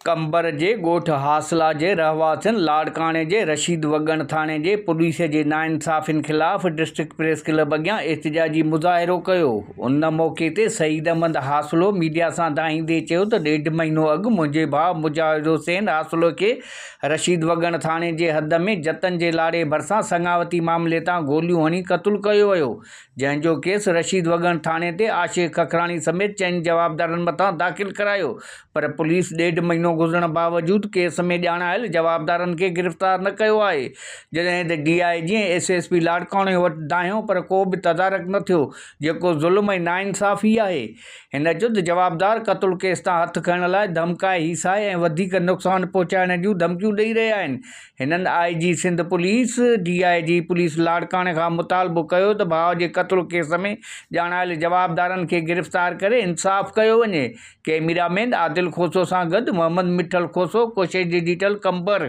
قمبر جي ڳوٺ حاصلا جي رهواسين لاڙڪاڻي جي رشيد وڳڻ ٿاڻي جي پوليس جي ناانصافين خلاف ڊسٽرڪٽ پريس ڪلب اڳيان احتجاجي مظاهرو ڪيو. ان موقعي تي سعيد احمد حاصلو ميڊيا سان دانهيندي چيو ته ڏيڍ مهينو اڳ منهنجي ڀاء مجاهد حسين حاصلو کي رشيد وڳڻ ٿاڻي جي حد ۾ جتن جي لاڙي ڀرسان سڱاوتي معاملي تان گوليون هڻي قتل ڪيو ويو جنهن جو ڪيس رشيد وڳڻ ٿاڻي تي عاشق ککراڻي سميت چئن جوابدارن مٿان داخل ڪرايو پر پوليس ڏيڍ مهينو گذرڻ باوجود ڪيس ۾ ڄاڻايل جوابدارن کي گرفتار نه ڪيو آهي جڏهن ته D I G ۽ S S P لاڙڪاڻي وٽ دانهيو پر ڪو به تدارڪ نه ٿيو جيڪو ظلم ۽ ناانصافي آهي هن چيو ته جوابدار قتل ڪيس تان هٿ کڻڻ لاء ڌمڪائي هيسائي ۽ وڌيڪ نقصان پهچائڻ جون ڌمڪيون ڏئي رهيا آهن هنن I G Sindh police, D I G police لاڙڪاڻي کان مطالبو ڪيو ته ڀاء جي قتل ڪيس ۾ ڄاڻايل جوابدارن کي گرفتار ڪري انصاف ڪيو وڃي. ڪئميرا مين عادل کوسو سان گڏ محمد مٺل کوسو، ڪوشش ڊجيٽل، قمبر.